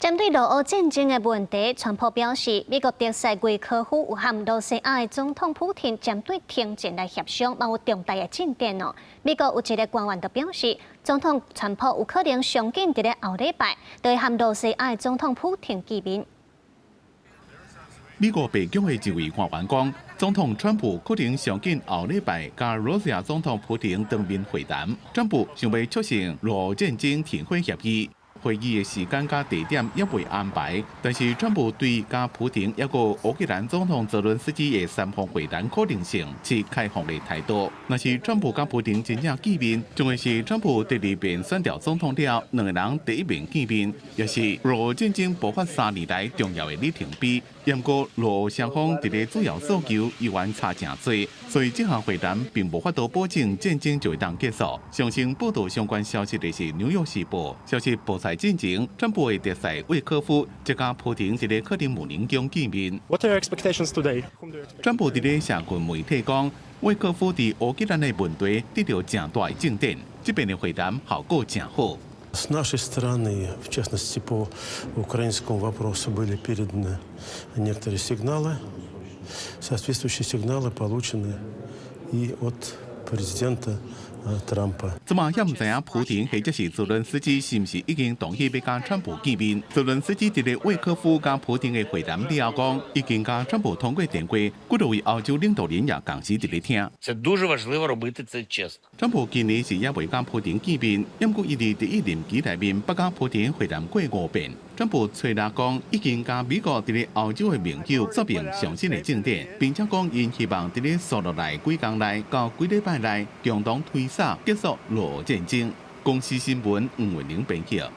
針對俄烏戰爭的問題，川普表示，美國特使魏科夫有和羅西亞的總統普廷針對停戰來協商，嘛有重大的進展哦。美國有一个官員就表示，總統川普有可能上緊佇咧後禮拜，就會和羅西亞的總統普廷見面。美國白宮的一位官員講，總統川普可能上緊後禮拜佮羅西亞總統普廷當面會談。川普想欲促成俄烏戰爭停火協議。會議的時間佮地點猶未安排，但是川普對佮普廷抑閣烏克蘭總統澤倫斯基的三方會談可能性持開放的態度。若是川普佮普廷真正見面，將會是川普第二遍選著總統了後，兩个人第一面見面，也是俄烏戰爭爆發3年來重要的里程碑。毋過俄烏雙方佇咧主要訴求依然差誠濟，所以這項會談並無法度保證戰爭就會當結束。上先報導相關消息的是《紐約時報》，消息報載進前，川普的特使魏科夫則佮普廷佇咧克里姆林宮見面。 What are your expectations today? 川普佇咧社群媒體講，魏科夫佇烏克蘭的問題得著誠大的進展，這遍的會談效果誠好。 С нашей стороны, в частности, по украинскому вопросу были переданы некоторые сигналы. Соответствующие сигналы получены и от президента Трампа。這馬猶毋知影普廷或者是澤倫斯基是毋是已經同意欲佮川普見面？澤倫斯基佇咧魏科夫佮普廷的會談了後講，已經佮川普通過電話，幾落位歐洲領導人也仝時佇咧聽。 Це дуже важливо робити це чесно. 川普今年是猶未佮普廷見面，毋過伊佇第一任期內面，捌佮普廷會談過五遍。川普揣六講，已經佮美國佇咧歐洲的盟友說明上新的進展，並且講𪜶希望佇咧紲落來幾工內到幾禮拜內共同推捒結束俄烏戰爭。公視新聞吳文玲編輯。